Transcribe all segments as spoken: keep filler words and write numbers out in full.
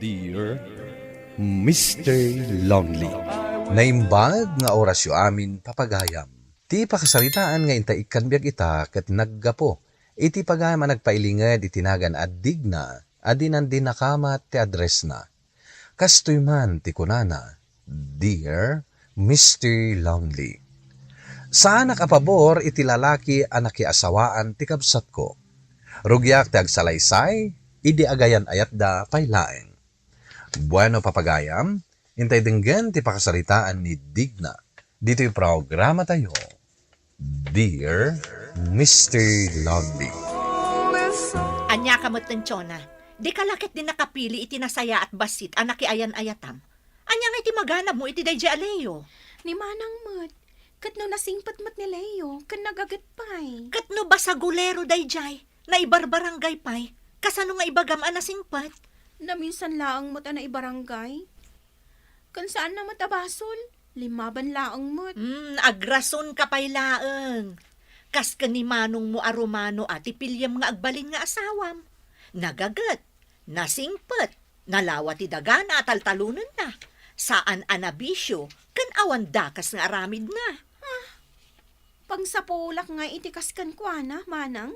Dear Mister Lonely. Naimbag nga orasyo amin, papagayam. Ti pakasaritaan nga inta ikkan biag ita ket naggapu iti pagayam a nagpailinged iti nagan a Digna a dinandinakamat ti addressna. Kastoy man ti kunana, "Dear Mister Lonely, saanak a pabor iti lalaki a nakiasawaan ti kabsatko. Rugiak ti agsalaysay idi agayan-ayatda pay laeng." Bueno, papagayam, intay denggen ti pakasaritaan ni Digna ditoy programatayo, Dear Mister Lonely. Ania ka met, Chona? Dika la ketdi nakapili iti nasayaat bassit a nakiayan-ayatam. Ania nga iti maganabmo iti daydiay a Leo? Ni Manang met, ket no nasingpet met ni Leo, ken nagaget pay. Ket no basagulero daydiay, naibarbarangay pay, kasano nga ibagam a nasingpet? Naminsan laeng met a naibarangay. Ken saanna met a basol, limmaban laeng met. Hmm, agrasonka pay laeng. Kas ken ni manongmo a Romano a ti piliem nga agbalin nga asawam. Nagaget, nasingpet, nalawa ti dagana a taltalonenna. Saan a nabisio, ken awan dakes nga aramidna. Ah, pangsapulak nga iti kas kenkuana, Manang?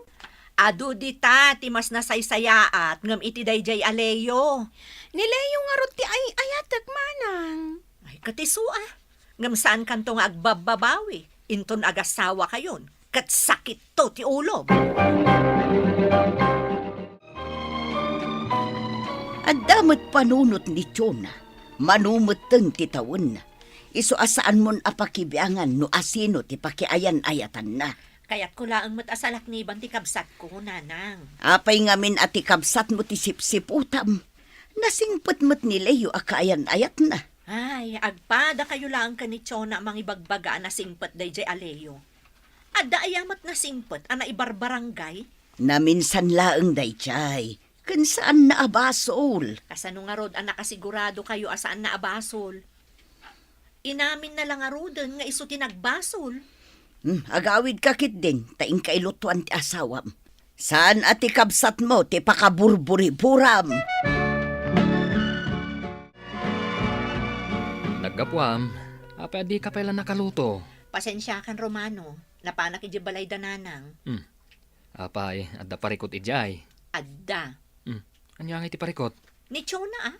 Adu dita ti mas nasaysayaat ngem iti daydiay a Leo. Ni Leo ngarud ti ay-ayatek, Manang. Ay, ket isu a. Ngem saankanto nga agbabbabawi, inton agasawakayon, ket sakitto ti ulom. Adda met panunot ni Chona, mano metten ti tawen. Isu a saanmon a pakibiangan no asino ti pakiayan-ayatanna. Kayatko laeng met a salakniban ti kabsatko, Nanang. Apay ngamin a ti kabsatmo ti sipsiputam? Nasingpet met ni Leo a kaayan-ayatna. Ay, agpadakayo laeng ken ni Chona a mangibagbaga a nasingpet daydiay a Leo. Adda aya met nasingpet a naibarbarangay? Naminsan laeng daydiay, ken saanna a basol. Kasano ngarud a nakasiguradokayo a saanna a basol? Inaminna la ngaruden nga isu ti nagbasol. Hmm, agawidka ketdin, ta inka ilutuan ti asawam. Saan a ti kabsatmo ti pakaburburiburam. Naggapuam, apay a dika pay la nakaluto? Pasensiakan, Romano. Napanak idiay balay da Nanang. Hmm. Apay, adda parikut idiay? Adda. Hmm. Ania ngay ti parikut? Ni Chona, a.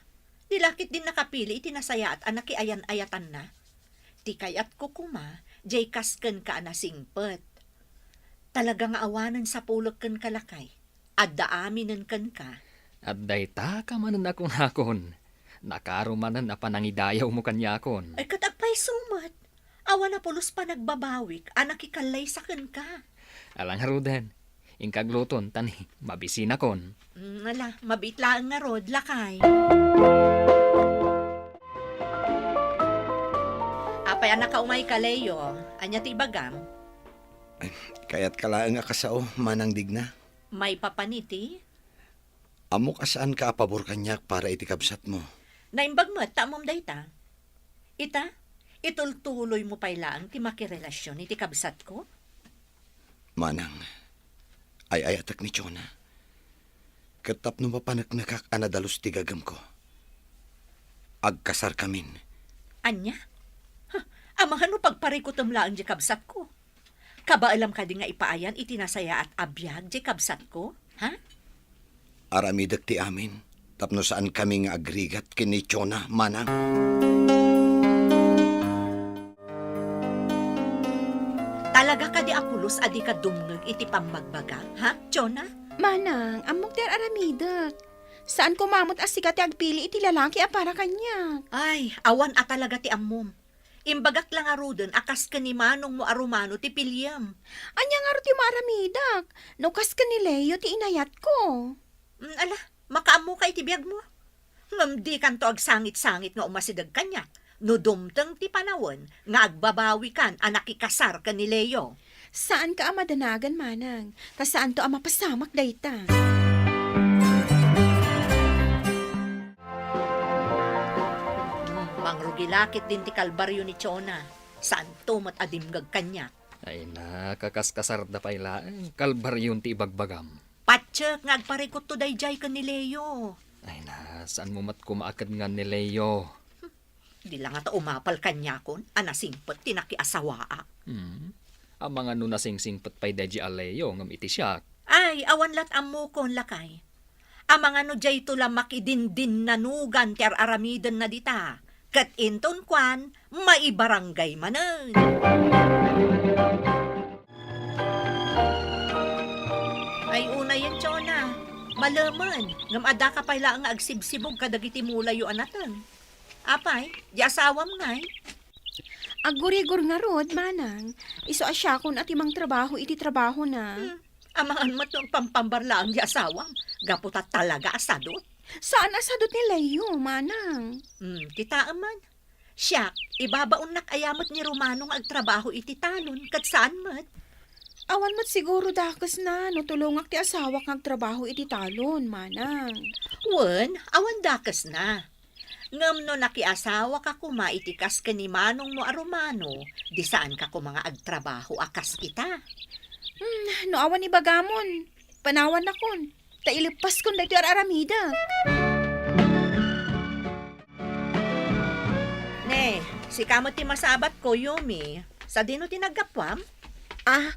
Di la ketdin nakapili iti nasayaat a nakiayan-ayatanna. Ti kayatko koma, diay kas kenka a nasingpet. Talaga nga awanen sapulek kenka, lakay. Adda aminen kenka. Adda ita ka manen a kunakon. Nakaro manen a panangidayawmo kaniakon. Ay, ket agpayso met. Awan a pulos panagbabawik a nakikallaysa kenka. Ala ngaruden, inka agluton, ta ni mabisinakon. Mm, ala, mabiit laeng ngarud, lakay. Apay a nakaumayka, Leo? Ania ti ibagam? Ay, kayatka laeng a kasao, Manang Digna. Maipapan iti? Ammok a saanka a pabor kaniak para iti kabsatmo. Naimbag met ta ammom dayta. Ita, itultuloymo pay laeng ti makirelasion iti kabsatko? Manang, ay-ayatek ni Chona. Ket tapno mapaneknekak a nadalus ti gagemko, agkasarkamin. Ania? Huh, amangan no pagparikutem laeng diay kabsatko? Kabaelam kadi nga ipaayan iti nasayaat a biag diay kabsatko? Ha? Aramidek ti amin, tapno saankami nga agrigat ken ni Chona, Manang. Talaga kadi a pulos a dika dumngeg iti pammagbaga, ha, Chona? Manang, ammok ti ar-aramidek. Saan koma met a sika ti agpili iti lalaki a para kaniak. Ay, awan a talaga ti ammom. Imbagak la ngaruden a kas ken ni manongmo a Romano ti piliem. Ania ngarud ti maaramidak no kas ken ni Leo ti inayatko? Mm, ala, makaammoka iti biagmo. Ngem dikanto agsangit-sangit nga umasideg kaniak no dumteng ti panawen nga agbabawikan a nakikasar ken ni Leo. Saanka a madanagan, Manang, ta saanto a mapasamak dayta. Hmm, mangrugi la ketdin ti kalbario ni Chona. Saanto met a dimgeg kaniak. Ay, nakakaskasarda pay laeng. Kalbarion ti ibagbagam. Patiek nga agparikutto daydiay ken ni Leo. Ay na, saanmo met koma a kadngan ni Leo? Di la ngata umapal kaniakon a nasingpet ti nakiasawaak. Hmm. Amangan no nasingsingpet pay daydi a Leo ngem iti siak. Ay, awan lat ammokon, lakay. Amangan no dayto la makidindinnanugan ti ar-aramidenna dita. Ket inton kuan, maibarangay manen. Ay, unayen, Chona. Malemen, ngem addaka pay laeng nga agsibsibog kadagiti mulayo a nateng. Apay, di asawam ngay? Aggurigor ngarud, manang. Isu a siakon a ti mangtrabaho iti trabahona. Hmm, amangan met no agpampambar laeng di asawam, gapu ta talaga a sadut. Saan a sadut ni Leo, manang. Hmm, kitaem man. Siak, ibabaonnak aya met ni Romano nga agtrabaho iti talon, ket saan met. Awan met siguro dakesna no tulongak ti asawak nga agtrabaho iti talon, manang. Wen, awan dakesna. Ngem no nakiasawaka koma iti kas ken ni manongmo a Romano, di saanka koma nga agtrabaho a kas ita. Hmm, no awan ibagamon, panawannakon, ta ileppaskon daytoy ar-aramidek. Ne, sika met ti masabatko, Yumi. Sadino ti naggapuam? Ah,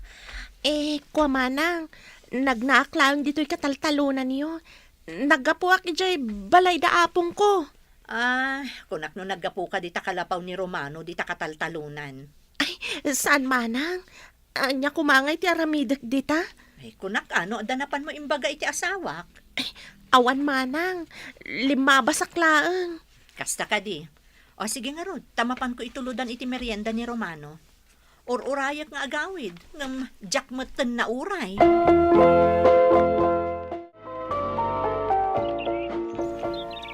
eh, kua manang, nagnaak laeng ditoy kataltalonanyo. Naggapuak idiay balay da apongko. Ah, kunak no naggapuka dita kalapaw ni Romano dita kataltalonan. Ay, saan manang? Ania koma ngay ti aramidek dita? Ay, kunak a, no adda napanmo imbaga iti asawak? Ay, awan manang. Limmabasak laeng. Kasta kadi. O, sige ngarud, ta mapanko ituludan iti merienda ni Romano. Ur-urayek nga agawid, ngem diak metten nauray.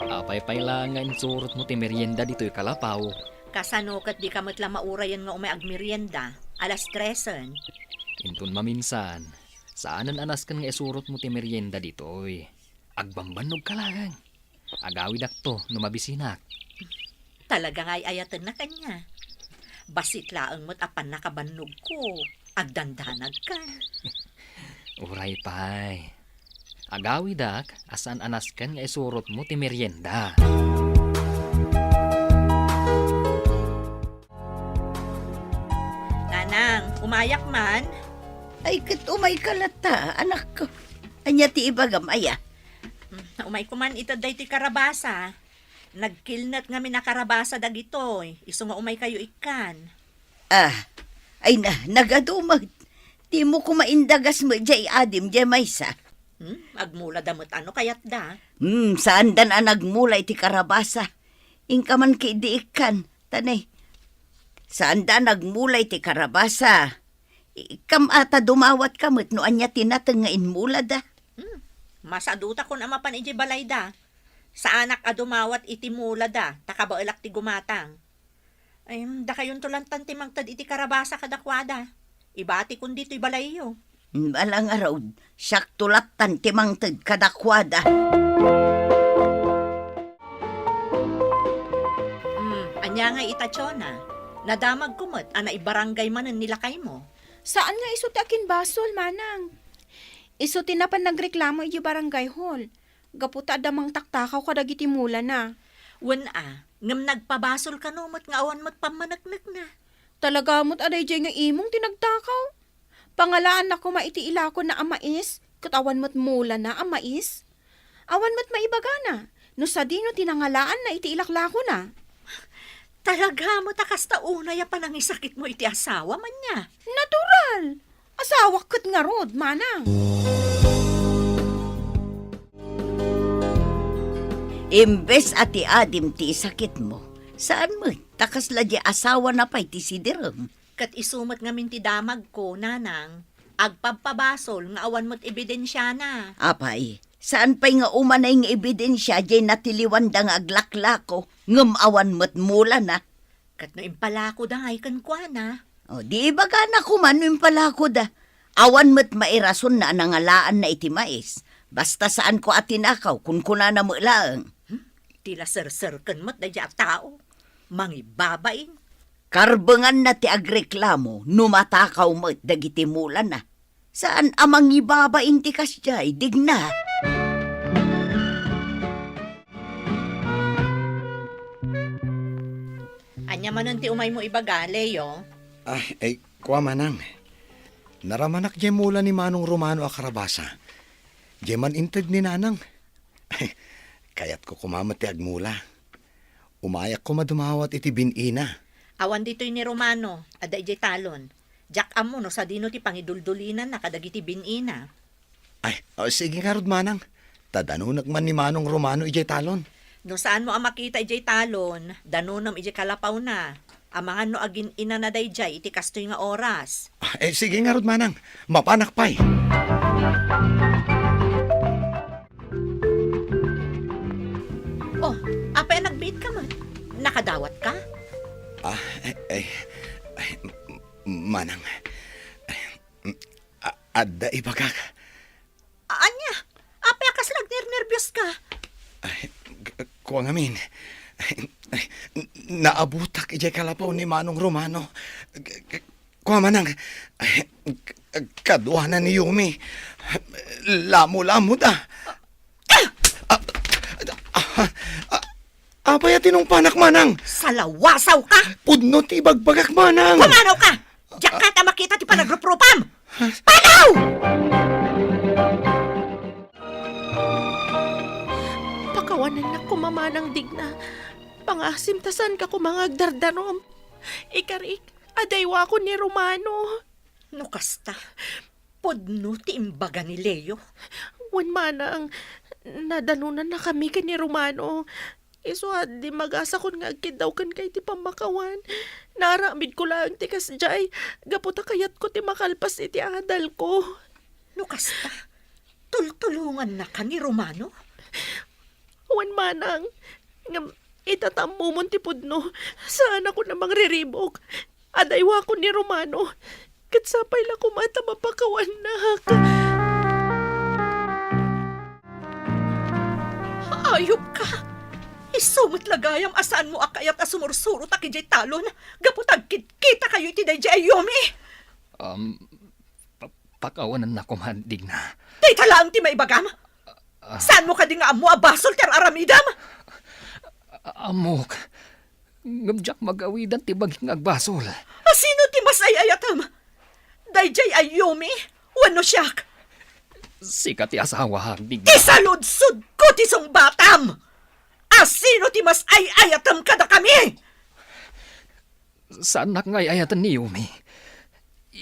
Apay pay laeng nga insurotmo ti merienda ditoy kalapaw? Kasano ket dika met la maurayen nga umay agmerienda? Alas tresen. Inton maminsan, saanen a nasken nga isurotmo ti merienda ditoy. Agbambannogka laeng. Agawidakto no mabisinak. Talaga nga ay-ayatennak ania? Bassit laeng met a pannakabannogko, agdandanagka. Uray pay. Agawidak a saan a nasken nga isurotmo ti merienda. Nanang, umayak man? Ay, ket umayka latta, anakko. Ania ti ibagam, aya? Hmm, umayko man ita daytoy karabasa. Nagkilnet ngamin a karabasa dagitoy, isu nga umaykayo ikkan. Ah, ay na, nagadu met. Dimo koma indagas met diay adim, diay maysa. Hmm, agmulada met ano kayatda? Hmm, saandan a nagmula iti karabasa. Inka man ketdi ikkan, ta ne, saanda a nagmula iti karabasa. Ikkam a ta dumawatka met no ania ti nateng nga inmulada. Hmm, masadutakon a mapan idiay balayda. Saanak a dumawat iti mulada, ta kabaelak ti gumatang. Em, dakayonto lantan ti mangted iti karabasa kadakuada. Ibatikon ditoy balayyo. Bala ngarud, siakto lattan ti mangted kadakuada. Hmm, ania nga ita, Chona? Nadamagko met a naibarangay manen ni lakaymo. Saan nga isu ti akinbasol, manang. Isu ti napan nagreklamo iti barangay hall. Gapu ta adda mangtaktakaw kadagiti mulana. Wen a, ngem nagpabasol kano met nga awan met pammaneknekna. Talaga met a daydiay nga imong ti nagtakaw. Pangalaanna koma iti ilakonna a mais, ket awan met mulana a mais. Awan met maibagana, no sadino ti nangalaanna iti ilaklakona. Talaga met a kasta unay a panangisakitmo iti asawam, ania? Natural! Asawak ket ngarud, manang. Imbes a ti adim ti isakitmo, saan met, ta kasla diay asawana pay ti sidirem. Ket isu met ngamin ti damagko, nanang, agpabpabasol nga awan met ebidensiana. Apay, saan pay nga umanay nga ebidensia diay natiliwanda nga aglaklako, ngem awan met mulana? Ket no impalakoda ngay kenkuana? O, di ibagana koma no impalakoda. Awan met mairasonna a nangalaanna iti mais. Basta saanko a tinakaw, kunkunana met laeng. Hmm? Ti la serserken met daydiay a tao. Mangibabain. Karbenganna ti agreklamo no matakaw met dagiti mulana. Saan a mangibabain ti kasdiay, digna. Ania manen ti umaymo ibaga, Leo? Ah, ay, kua, Manang. Naramanak diay mula ni Manong Romano a karabasa. Diay man inted ni Nanang. Kayatko koma met ti agmula. Umayak koma dumawat iti bin-ina. Awan ditoy ni Romano, adda idiay talon. Diak ammo no sadino ti pangiduldulinanna kadagiti bin-ina. Ay, o, sige ngarud, Manang. Ta danonek man ni Manong Romano idiay talon. No saanmo a makita idiay talon, danonem idiay kalapawna. Amangan no agin-inana daydiay iti kastoy nga oras. Ah, eh, sige ngarud, Manang. Mapanak pay. Oh, apay a nagbiit ka man? Nakadawat ka? Ah, eh, eh, eh, m-, m-, Manang. Eh, m-, a-, adda ibagak. Ania? Apay a kasla agnernerbios ka? Ay, k-, kua ngamin. Ay, naabutak idiay kalapaw ni Manong Romano. K-, k-, kua, Manang. Ay, k-, kaduana ni Yumi. Lamo-lamo da. Ah, ah, ah, apay a tinungpanak, Manang? Salawasaw ka! Pudno ti ibagbagak, Manang. Pumanaw ka! Diak kayat a makita ti panagruprupam! Panaw! Pakawanennak koma, Manang Digna. Pangasim ta saanka koma nga agdardanom. Ikarik, adaywakon ni Romano. No kasta, pudno ti imbaga ni Leo. Wen, Manang, nadanonannakami ken ni Romano. Isu a dimmagasakon nga agkiddawken ka iti pammakawan. Naaramidko laeng ti kasdiay, gapu ta kayatko ti makalpas iti adalko. No kasta, tultulongannaka ni Romano? Wen, Manang, ngem ita ta ammomon ti pudno, saanakon a mangriribuk. Adaywakon ni Romano. Ket sapay la koma ta mapakawannak. Ayup ka! Isu met la gayam a saanmo a kayat a sumursurot idiay talon gapu ta agkitkitakayo iti daydiay a Yumi! Um, pa-, pakawanennak koma, Digna. Dayta laeng ti maibagam? Ah. Saanmo kadi nga ammo a basol ti ar-aramidem? A-, ammok. Ngem diak magawidan ti bagik nga agbasol. A sino ti mas ay-ayatem? Daydiay a Yumi wenno siak? Sika ti asawak, Digna. Isaludsodko ti sungbatam! A sino ti mas ay-ayatem kadakami? Saannak nga ay-ayaten ni Yumi.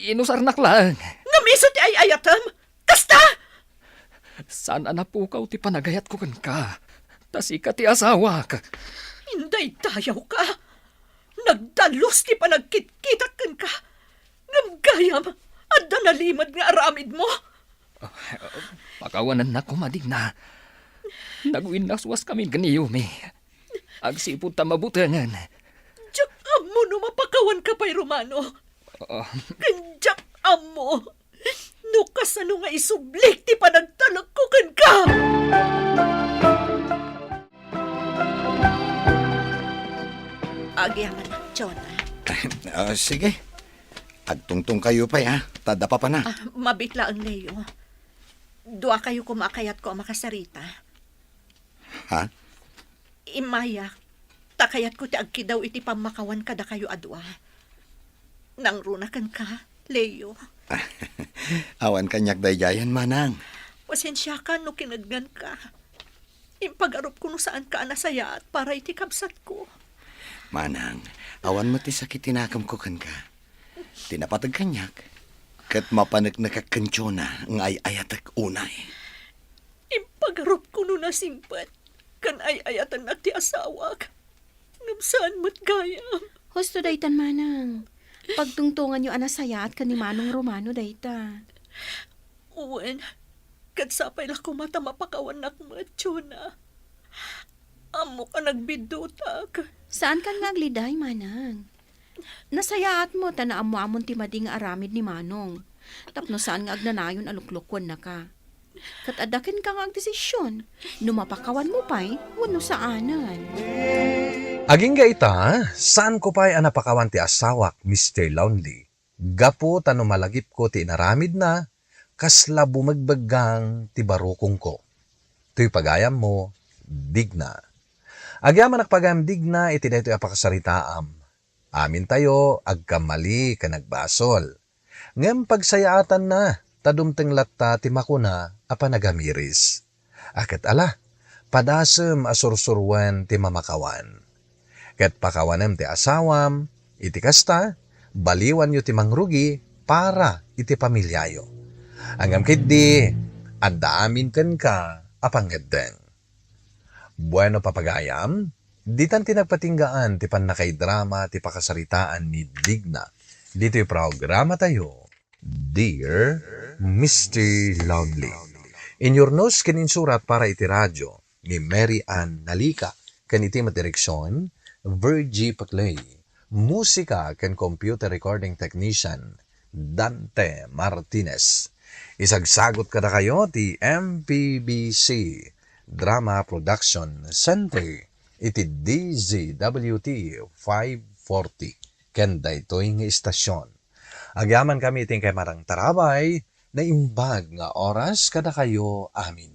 Inusarnak laeng. Ngem isu ti ay-ayatem? Kasta? Saan a napukaw ti panagayatko kenka, ta sika ti asawak. Indaydayaw ka. Nagdalus ti panagkitkitak kenka. Ngem gayam, adda nalimed nga aramidmo. Pakawanennak koma, Digna. Nagwinnaswaskamin ken ni Yumi. Agsipud ta mabutengen. Diak ammo no mapakawanka pay, Romano. Ah. Ken diak ammo no kasano nga isublik ti panagtalekko kenka. Agyamanak, Jonah. Ah, sige. Agtungtongkayo pay, ha? Ta adda papana. Ah, mabiit laeng, Leo. Duakayo koma a kayatko a makasarita. Ha? Immayak, ta kayatko ti agkidaw iti pammakawan kadakayo a dua. Nangruna kenka, Leo. Awan kaniak daydiayen, Manang. Pasensiaka no kinednganka. Impagarupko no saanka a nasayaat para iti kabsatko. Manang, awan met ti sakit ti nakemko kenka. Ti napateg kaniak, ket mapaneknekak ken Jonah nga ay-ayatek unay. Impagarupko no nasingpet ken ay-ayatennak ti asawak. Ngem saan met gayam. Husto daytan, Manang. Pagtungtonganyo a nasayaat ken ni Manong Romano dayta. Wen, ket sapay la koma ta mapakawannak met, Jonah. Ammok a nagbiddutak. Saankan nga agliday, Manang. Nasayaatmo ta naammoamon ti madi nga aramid ni Manong. Tapno saan nga agnanayon a luklukkuennaka. Ket adda kenka nga agdesision no mapakawanmo pay wenno saanen. Agingga ita, saanko pay a napakawan ti asawak, Mister Lonely, gapu ta no malagipko ti inaramidna, kasla bumegbeggang ti barukongko. Toy pagayammo, Digna. Agyamanak pagayam, Digna, iti daytoy a pakasaritaam. Amintayo agkammali ken agbasol. Ngem pagsayaatanna ta dumteng latta ti makuna a panagamiris. A ket ala, padasem a sursuruen ti mamakawan. Ket pakawanem ti asawam, iti kasta, baliwanyo ti mangrugi para iti pamiliayo. Ngem ketdi, adda amin kenka a pangngeddeng. Bueno, papagayam, ditan ti nagpatinggaan ti pannakaidrama ti pakasaritaan ni Digna ditoy programatayo, Dear Mister Lovely. Inyurnos ken insurat para iti radio ni Mary Ann Nalika ken iti met direksyon, Virgie Paclay. Musika ken computer recording technician, Dante Martinez. Isagsagot kadakayo ti M P B C Drama Production Center iti D Z W T five forty ken daytoy nga istasyon. Agyamankami iti inkay marangtarabay, naimbag nga oras kadakayo amin.